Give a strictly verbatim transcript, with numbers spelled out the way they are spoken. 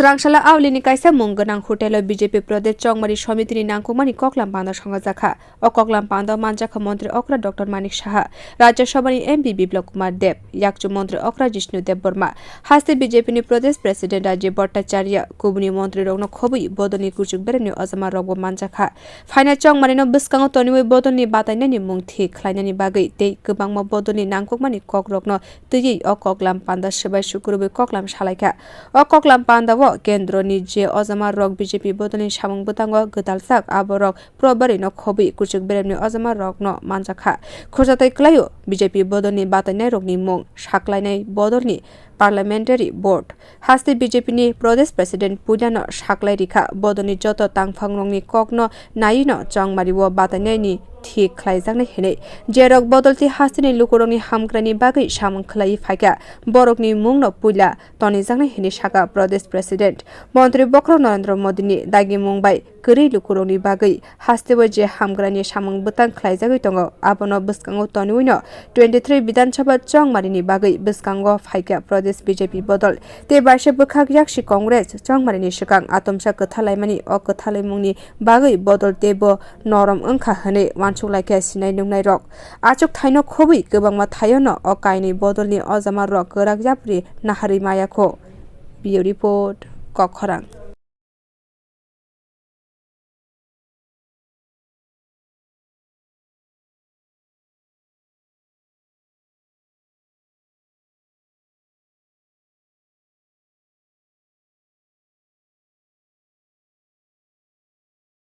Twrangsala Aulini kaisa mung gwnang hotelo B J P Pradesh Chongmari Somitini nangkukmani koklam panda songajak kha. O koklam panda manjakha Montri Okra Doctor Manik Saha, Rajya Sabhani M P Biplab Kumar Deb, yakchu Montri Okra Jishnu Deb Borma, haste B J P ni Pradesh President Rajiv Bhattacharya, kubuni montrirokno khobwi bodolni kuchuk beremni ojama rokbo manjakha. Phaina Chongmarino bwskango toniwi bodolni batainani mung thik khlainani bagwi tei kwbangma bodolni nangkukmani kokrokno twiwi o koklam panda swbai sukurubwi koklam salaikha. O koklam pandao kendroni je ojama rok B J P bodolni samung bwtango gwdalsajak, aborok probarino khobwi kuchuk beremni ojama rokno manjakha. Khurjatai kwlaio B J P bodolni batainairokni mung, saklainai bodolni Parliamentary Board. Haste B J P ni Pradesh President puilano saklai rikha, bodolni joto tangphangrokni kokno naiyino Chongmario batainaini thik khlaijaknai hinwi. Jerok bodolti hasteni lukurokni hamkrani bagwi samung khlaiwi phaikha, borokni mungno puila tonijaknai hinwi sakha Pradesh President. Montri bokhorok Narendra Modini dagimung bai kwrwi lukurokni bagwi hasteo je hamkrani samung bwtang khlaijagwi tongo, abono bwskango toniwino twenty three Bidhan Sabha Chongmarini bagwi bwskango phaikha Pradesh B J P bodol. Tei baisa bwkhak yaksi Congress Chongmarini swkang atomsa kwthalaimani o kwthalaimungni bagwi bodol teibo norom wngkha hwnwi uansuk laikha sinai nuknairok. Achuk thaino khobwi kwbangma thaiono o kainwi bodolni ojama rok kwrak yapri naharwi maya kho. Bureau Report, Kokkhorang.